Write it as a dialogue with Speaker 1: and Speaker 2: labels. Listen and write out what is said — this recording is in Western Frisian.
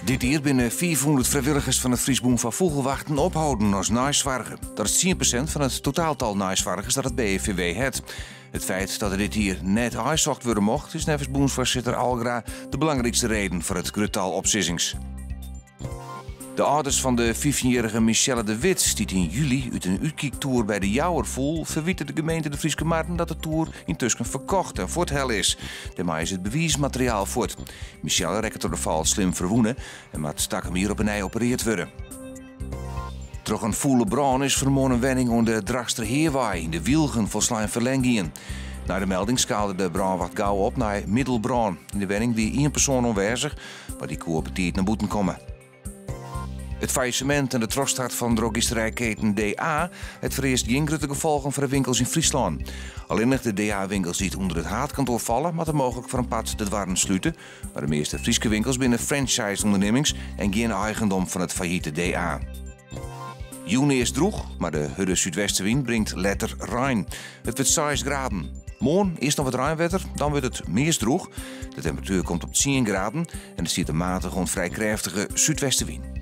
Speaker 1: Dit jier binne 500 frijwilligers fan it Frysk Bûn foar Fûgelwachten opholden as neisoarger. Dat is 10% fan it totaaltal neisoargers dat it BFVW hat. It feit dat der dit jier net aaisocht wurde mocht, is neffens bûnsfoarsitter Algra de belangrykste reden foar it grut tal opsizzings. De âlders fan de fyftjinjierrige Michelle de Wit, dy't yn july út in útkyktoer by De Jouwer foel, ferwite de gemeente De Fryske Marren dat de toer yntusken ferkocht en fuorthelle is. Dêrmei is it bewiismateriaal fuort. Michelle rekke troch de fal slim ferwûne en moat takom jier op 'e nij opereard wurde. Troch in fûle brân is fannemoarn in wenning oan de Drachtsterheawei yn De Wylgen folslein ferlern gien. Nei de melding skaalde de brânwacht gau op nei middelbrân. Yn de wenning wie ien persoan oanwêzich, mar dy koe op 'e tiid nei bûten komme. It faillissemint en de trochstart fan drogisterijketen DA hat foarearst gjin grutte gefolgen foar de winkels yn Fryslân. Allinnich de DA-winkels dy't ûnder it haadkantoar falle, moatte mooglik foar in part de doarren slute. Mar de measte Fryske winkels binne franchise-ûndernimmings en gjin eigendom fan it fajite DA. Jûn earst drûch, mar de hurde súdwestewyn bringt letter rein. It wurdt 6 graden. Moarn earst noch wat reinwetter, dan wurdt it meast drûch. De temperatuer komt op 10 graden en der stiet in matige oant frij krêftige súdwestewyn.